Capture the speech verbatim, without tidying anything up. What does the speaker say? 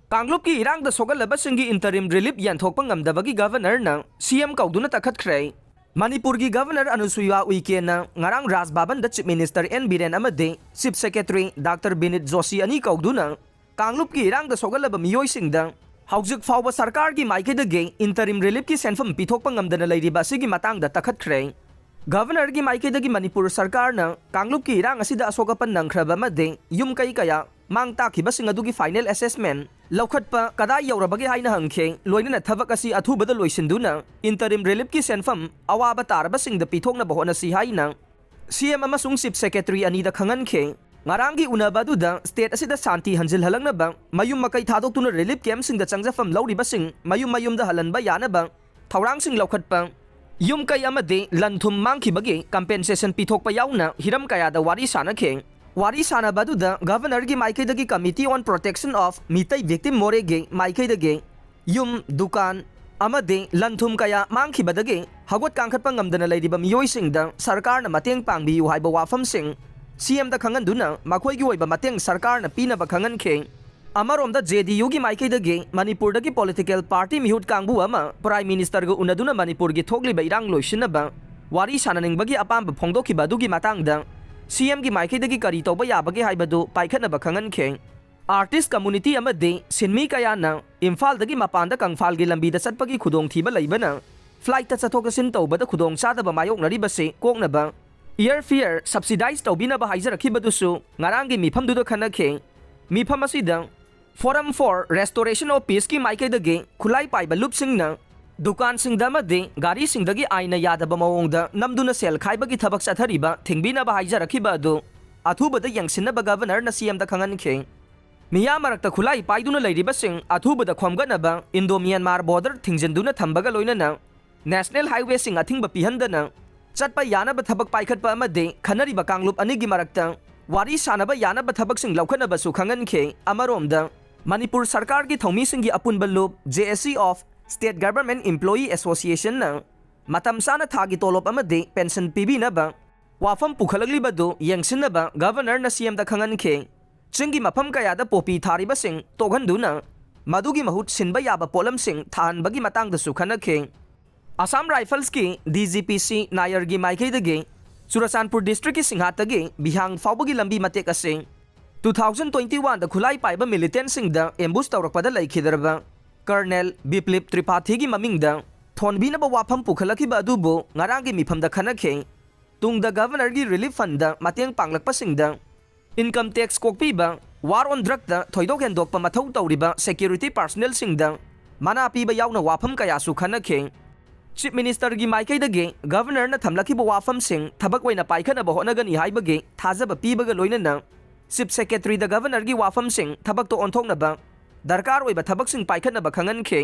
ꯀꯥꯡꯂꯨꯞꯀꯤ ꯏꯔꯥꯡꯗ ꯁꯣꯛꯍꯜꯂꯕꯁꯤꯡꯒꯤ interim relief ꯌꯦꯟꯊꯣꯛꯄ ꯉꯝꯗꯕꯒꯤ Governorꯅ C M ꯀꯧꯗꯨꯅ ꯇꯛꯈꯠꯈ꯭ꯔꯦ꯫ ꯃꯅꯤꯄꯨꯔꯒꯤ Governor ꯑꯅꯨꯁꯨꯏꯌꯥ ꯎꯏꯀꯦꯅ ꯉꯔꯥꯡ ꯔꯥꯖ ꯚꯕꯟꯗ Chief Minister N ꯕꯤꯔꯦꯟ ꯑꯃꯗꯤ Chief Secretary Doctor ꯕꯤꯅꯤꯠ ꯖꯣꯁꯤ ꯑꯅꯤ ꯀꯧꯗꯨꯅ ꯀꯥꯡꯂꯨꯞꯀꯤ ꯏꯔꯥꯡꯗ ꯁꯣꯛꯍꯜꯂꯕ ꯃꯤꯑꯣꯏꯁꯤꯡꯗ ꯍꯧꯖꯤꯛ ꯐꯥꯎꯕ ꯁꯔꯀꯥꯔꯒꯤ ꯃꯥꯏꯀꯩꯗꯒꯤ interim reliefꯀꯤ ꯁꯦꯟꯐꯝ ꯄꯤꯊꯣꯛꯄ ꯉꯝꯗꯅ ꯂꯩꯔꯤꯕ ꯑꯁꯤꯒꯤ ꯃꯇꯥꯡꯗ ꯇꯛꯈꯠꯈ꯭ꯔꯦ꯫ Governorꯒꯤ ꯃꯥꯏꯀꯩꯗꯒꯤ ꯃꯅꯤꯄꯨꯔ ꯁꯔꯀꯥꯔꯅ ꯀꯥꯡꯂꯨꯞꯀꯤ ꯏꯔꯥꯡ ꯑꯁꯤꯗ ꯑꯁꯣꯛ ꯑꯄꯟ ꯅꯪꯈ꯭ꯔꯕ ꯑꯃꯗꯤ ꯌꯨꯝ ꯀꯩ ꯀꯌꯥ ꯃꯥꯡ ꯇꯥꯛꯈꯤꯕꯁꯤꯡ ꯑꯗꯨꯒꯤ final assessment ꯂꯧꯈꯠꯄ ꯀꯗꯥꯏ ꯌꯧꯔꯕꯒꯦ ꯍꯥꯏꯅ ꯍꯪꯈꯤ꯫ ꯂꯣꯏꯅꯅ ꯊꯕꯛ ꯑꯁꯤ ꯑꯊꯨꯕꯗ ꯂꯣꯏꯁꯤꯟꯗꯨꯅ interim reliefꯀꯤ ꯁꯦꯟꯐꯝ ꯑꯋꯥꯕ ꯇꯥꯔꯕꯁꯤꯡꯗ ꯄꯤꯊꯣꯛꯅꯕ ꯍꯣꯠꯅꯁꯤ ꯍꯥꯏꯅ C M ꯑꯃꯁꯨꯡ Chief Secretary ꯑꯅꯤꯗ ꯈꯪꯍꯟꯈꯤ꯫ ꯉꯔꯥꯡꯒꯤ ꯎꯅꯕ ꯑꯗꯨꯗ state ꯑꯁꯤꯗ ꯁꯥꯟꯇꯤ ꯍꯟꯖꯤꯜꯍꯜꯂꯛꯅꯕ ꯃꯌꯨꯝ ꯃꯀꯩ ꯊꯥꯗꯣꯛꯇꯨꯅ relief campꯁꯤꯡꯗ ꯆꯪꯖꯐꯝ ꯂꯧꯔꯤꯕꯁꯤꯡ ꯃꯌꯨꯝ ꯃꯌꯨꯝꯗ ꯍꯜꯍꯟꯕ ꯌꯥꯅꯕ ꯊꯧꯔꯥꯡꯁꯤꯡ ꯂꯧꯈꯠꯄ, ꯌꯨꯝ ꯀꯩ ꯑꯃꯗꯤ ꯂꯟ ꯊꯨꯝ ꯃꯥꯡꯈꯤꯕꯒꯤ compensation ꯄꯤꯊꯣꯛꯄ ꯌꯥꯎꯅ ꯍꯤꯔꯝ ꯀꯌꯥꯗ ꯋꯥꯔꯤ ꯁꯥꯅꯈꯤ꯫ ꯋꯥꯔꯤ ꯁꯥꯅꯕ ꯑꯗꯨꯗ Governorꯒꯤ ꯃꯥꯏꯀꯩꯗꯒꯤ Committee on Protection of Meitei Victim Moreꯒꯤ ꯃꯥꯏꯀꯩꯗꯒꯤ ꯌꯨꯝ, ꯗꯨꯀꯥꯟ ꯑꯃꯗꯤ ꯂꯟ ꯊꯨꯝ ꯀꯌꯥ ꯃꯥꯡꯈꯤꯕꯗꯒꯤ ꯍꯧꯒꯠ ꯀꯥꯡꯈꯠꯄ ꯉꯝꯗꯅ ꯂꯩꯔꯤꯕ ꯃꯤꯑꯣꯏꯁꯤꯡꯗ ꯁꯔꯀꯥꯔꯅ ꯃꯇꯦꯡ ꯄꯥꯡꯕꯤꯌꯨ ꯍꯥꯏꯕ ꯋꯥꯐꯝꯁꯤꯡ C Mꯗ ꯈꯪꯍꯟꯗꯨꯅ ꯃꯈꯣꯏꯒꯤ ꯑꯣꯏꯕ ꯃꯇꯦꯡ ꯁꯔꯀꯥꯔꯅ ꯄꯤꯅꯕ ꯈꯪꯍꯟꯈꯤ꯫ ꯑꯃꯔꯣꯝꯗ J D Uꯒꯤ ꯃꯥꯏꯀꯩꯗꯒꯤ ꯃꯅꯤꯄꯨꯔꯗꯒꯤ political party ꯃꯤꯍꯨꯠ ꯀꯥꯡꯕꯨ ꯑꯃ Prime Ministerꯒ ꯎꯅꯗꯨꯅ ꯃꯅꯤꯄꯨꯔꯒꯤ ꯊꯣꯛꯂꯤꯕ ꯏꯔꯥꯡ ꯂꯣꯏꯁꯤꯟꯅꯕ ꯋꯥꯔꯤ ꯁꯥꯅꯅꯤꯡꯕꯒꯤ ꯑꯄꯥꯝꯕ ꯐꯣꯡꯗꯣꯛꯈꯤꯕ ꯑꯗꯨꯒꯤ ꯃꯇꯥꯡꯗ C Mꯒꯤ ꯃꯥꯏꯀꯩꯗꯒꯤ ꯀꯔꯤ ꯇꯧꯕ ꯌꯥꯕꯒꯦ ꯍꯥꯏꯕꯗꯨ ꯄꯥꯏꯈꯠꯅꯕ ꯈꯪꯍꯟꯈꯤ꯫ Artist community ꯑꯃꯗꯤ ꯁꯤꯟꯃꯤ ꯀꯌꯥꯅ ꯏꯝꯐꯥꯜꯗꯒꯤ ꯃꯄꯥꯟꯗ ꯀꯪꯐꯥꯜꯒꯤ ꯂꯝꯕꯤꯗ ꯆꯠꯄꯒꯤ ꯈꯨꯗꯣꯡꯊꯤꯕ ꯂꯩꯕꯅ flightꯇ ꯆꯠꯊꯣꯛ ꯆꯠꯁꯤꯟ ꯇꯧꯕꯗ ꯈꯨꯗꯣꯡꯆꯥꯗꯕ ꯃꯥꯌꯣꯛꯅꯔꯤꯕꯁꯤ ꯀꯣꯛꯅꯕ airfare subsidize ꯇꯧꯕꯤꯅꯕ ꯍꯥꯏꯖꯔꯛꯈꯤꯕꯗꯨꯁꯨ ꯉꯔꯥꯡꯒꯤ ꯃꯤꯐꯝꯗꯨꯗ ꯈꯟꯅꯈꯤ꯫ ꯃꯤꯐꯝ ꯑꯁꯤꯗ Forum for Restoration of Peaceꯀꯤ ꯃꯥꯏꯀꯩꯗꯒꯤ ꯈꯨꯠꯂꯥꯏ ꯄꯥꯏꯕ ꯂꯨꯞꯁꯤꯡꯅ ꯗꯨꯀꯥꯟꯁꯤꯡꯗ ꯑꯃꯗꯤ ꯒꯥꯔꯤꯁꯤꯡꯗꯒꯤ ꯑꯥꯏꯟꯅ ꯌꯥꯗꯕ ꯃꯑꯣꯡꯗ ꯅꯝꯗꯨꯅ ꯁꯦꯜ ꯈꯥꯏꯕꯒꯤ ꯊꯕꯛ ꯆꯠꯊꯔꯤꯕ ꯊꯤꯡꯕꯤꯅꯕ ꯍꯥꯏꯖꯔꯛꯈꯤꯕ ꯑꯗꯨ ꯑꯊꯨꯕꯗ ꯌꯦꯡꯁꯤꯟꯅꯕ Governorꯅ C Mꯗ ꯈꯪꯍꯟꯈꯤ꯫ ꯃꯤꯌꯥꯝ ꯃꯔꯛꯇ ꯈꯨꯠꯂꯥꯏ ꯄꯥꯏꯗꯨꯅ ꯂꯩꯔꯤꯕꯁꯤꯡ ꯑꯊꯨꯕꯗ ꯈꯣꯝꯒꯠꯅꯕ Indo Myanmar border ꯊꯤꯡꯖꯤꯟꯗꯨꯅ ꯊꯝꯕꯒ ꯂꯣꯏꯅꯅ national highwayꯁꯤꯡ ꯑꯊꯤꯡꯕ ꯄꯤꯍꯟꯗꯅ ꯆꯠꯄ ꯌꯥꯅꯕ ꯊꯕꯛ ꯄꯥꯏꯈꯠꯄ ꯑꯃꯗꯤ ꯈꯟꯅꯔꯤꯕ ꯀꯥꯡꯂꯨꯞ ꯑꯅꯤꯒꯤ ꯃꯔꯛꯇ ꯋꯥꯔꯤ ꯁꯥꯅꯕ ꯌꯥꯅꯕ ꯊꯕꯛꯁꯤꯡ ꯂꯧꯈꯠꯅꯕꯁꯨ ꯈꯪꯍꯟꯈꯤ꯫ ꯑꯃꯔꯣꯝꯗ ꯃꯅꯤꯄꯨꯔ ꯁꯔꯀꯥꯔꯒꯤ ꯊꯧꯃꯤꯁꯤꯡꯒꯤ ꯑꯄꯨꯟꯕ ꯂꯨꯞ J S C of State Government Employee Associationꯅ ꯃꯇꯝ ꯆꯥꯅ ꯊꯥꯒꯤ ꯇꯣꯂꯣꯞ ꯑꯃꯗꯤ pension ꯄꯤꯕꯤꯅꯕ ꯋꯥꯐꯝ ꯄꯨꯈꯠꯂꯛꯂꯤꯕꯗꯨ ꯌꯦꯡꯁꯤꯟꯅꯕ Governorꯅ C Mꯗ ꯈꯪꯍꯟꯈꯤ꯫ ꯆꯤꯡꯒꯤ ꯃꯐꯝ ꯀꯌꯥꯗ ꯄꯣꯄꯤ ꯊꯥꯔꯤꯕꯁꯤꯡ ꯇꯣꯛꯍꯟꯗꯨꯅ ꯃꯗꯨꯒꯤ ꯃꯍꯨꯠ ꯁꯤꯟꯕ ꯌꯥꯕ ꯄꯣꯠꯂꯝꯁꯤꯡ ꯊꯥꯍꯟꯕꯒꯤ ꯃꯇꯥꯡꯗꯁꯨ ꯈꯟꯅꯈꯤ꯫ ꯑꯁꯥꯝ ꯔꯥꯏꯐꯜꯁꯀꯤ ꯗꯤ ꯖꯤ ꯄꯤ ꯁꯤ ꯅꯥꯌꯔꯒꯤ ꯃꯥꯏꯀꯩꯗꯒꯤ ꯆꯨꯔꯆꯥꯟꯄꯨꯔ ꯗꯤꯁꯇ꯭ꯔꯤꯛꯀꯤ ꯁꯤꯡꯍꯥꯠꯇꯒꯤ ꯕꯤꯍꯥꯡ ꯐꯥꯎꯕꯒꯤ ꯂꯝꯕꯤ ꯃꯇꯦꯛ ꯑꯁꯤ ꯇꯨ ꯊꯥꯎꯖꯟ ꯇ꯭ꯋꯦꯟꯇꯤ ꯋꯥꯟꯗ ꯈꯨꯠꯂꯥꯏ ꯄꯥꯏꯕ ꯃꯤꯂꯤꯇꯦꯟꯁꯤꯡꯗ ꯑꯦꯝꯕꯨꯁ ꯇꯧꯔꯛꯄꯗ ꯂꯩꯈꯤꯗ꯭ꯔꯕ ꯀꯔꯅꯦꯜ ꯕꯤꯄ꯭ꯂꯤꯞ ꯇ꯭ꯔꯤꯄꯥꯊꯤꯒꯤ ꯃꯃꯤꯡꯗ ꯊꯣꯟꯕꯤꯅꯕ ꯋꯥꯐꯝ ꯄꯨꯈꯠꯂꯛꯈꯤꯕ ꯑꯗꯨꯕꯨ ꯉꯔꯥꯡꯒꯤ ꯃꯤꯐꯝꯗ ꯈꯟꯅꯈꯤ꯫ ꯇꯨꯡꯗ ꯒꯚꯔꯅꯔꯒꯤ ꯔꯤꯂꯤꯐ ꯐꯟꯗ ꯃꯇꯦꯡ ꯄꯥꯡꯂꯛꯄꯁꯤꯡꯗ ꯏꯟꯀꯝ ꯇꯦꯛꯁ ꯀꯣꯛꯄꯤꯕ, ꯋꯥꯔ ꯑꯣꯟ ꯗ꯭ꯔꯒꯇ ꯊꯣꯏꯗꯣꯛ ꯍꯦꯟꯗꯣꯛꯄ ꯃꯊꯧ ꯇꯧꯔꯤꯕ ꯁꯦꯀ꯭ꯌꯨꯔꯤꯇꯤ ꯄꯥꯔꯁꯅꯦꯜꯁꯤꯡꯗ ꯃꯅꯥ ꯄꯤꯕ ꯌꯥꯎꯅ ꯋꯥꯐꯝ ꯀꯌꯥꯁꯨ ꯈꯟꯅꯈꯤ꯫ ꯆꯤꯐ ꯃꯤꯅꯤꯁꯇꯔꯒꯤ ꯃꯥꯏꯀꯩꯗꯒꯤ ꯒꯚꯔꯅꯔꯅ ꯊꯝꯂꯛꯈꯤꯕ ꯋꯥꯐꯝꯁꯤꯡ ꯊꯕꯛ ꯑꯣꯏꯅ ꯄꯥꯏꯈꯠꯅꯕ ꯍꯣꯠꯅꯒꯅꯤ ꯍꯥꯏꯕꯒꯤ ꯊꯥꯖꯕ ꯄꯤꯕꯒ ꯂꯣꯏꯅꯅ ꯆꯤꯐ ꯁꯦꯀ꯭ꯔꯦꯇꯔꯤꯗ ꯒꯚꯔꯅꯔꯒꯤ ꯋꯥꯐꯝꯁꯤꯡ ꯊꯕꯛꯇ ꯑꯣꯟꯊꯣꯛꯅꯕ ꯗꯔꯀꯥꯔ ꯑꯣꯏꯕ ꯊꯕꯛꯁꯤꯡ ꯄꯥꯏꯈꯠꯅꯕ ꯈꯪꯍꯟꯈꯤ꯫